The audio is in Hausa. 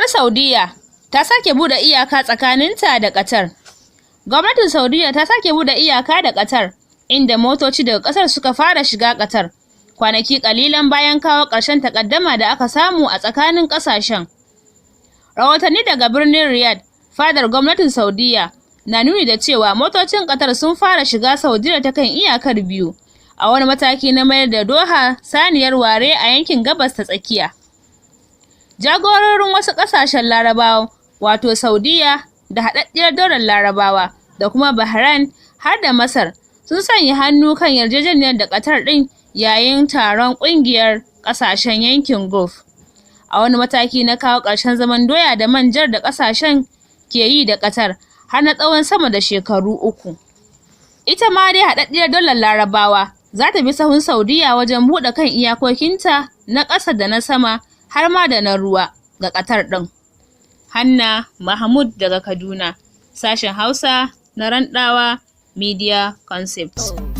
Ƙasar Saudiyya ta sake buɗe iyaka tsakaninta da Qatar. Gwamnatin Saudiyya ta sake buɗe iyaka da Qatar, inda motoci daga ƙasar suka fara shiga Qatar, kwanaki ƙalilan bayan kawo ƙarshen takaddama da aka samu a tsakanin ƙasashen. Rahotanni daga birnin Riyadh, fadar gwamnatin Saudiyya, na nuni da cewa motocin Qatar sun fara shiga Saudiyya ta kan iyakar biyu, a wani mataki na mayar da Doha saniyar ware a yankin Gabas ta Tsakiya. Jagororin wasu ƙasashen Larabawa, wato Saudiyya da Haɗaɗɗiyar Daular Larabawa da kuma Bahrain har da Masar, sun sanya hannu kan yarjejeniyar da Qatar ɗin yayin taron ƙungiyar ƙasashen yankin Gulf, a wani mataki na kawo ƙarshen zaman doya da manjar da ƙasashen ke yi da Qatar har na tsawon sama da shekaru 3. Ita ma dai Haɗaɗɗiyar Daular Larabawa za ta bi sahun Saudiyya wajen buɗe kan iyakokinta na ƙasa da na sama har ma da na ruwa ga Qatar ɗin. Hanna Mahmud daga Kaduna, sashen Hausa na Rantdawa Media Concept.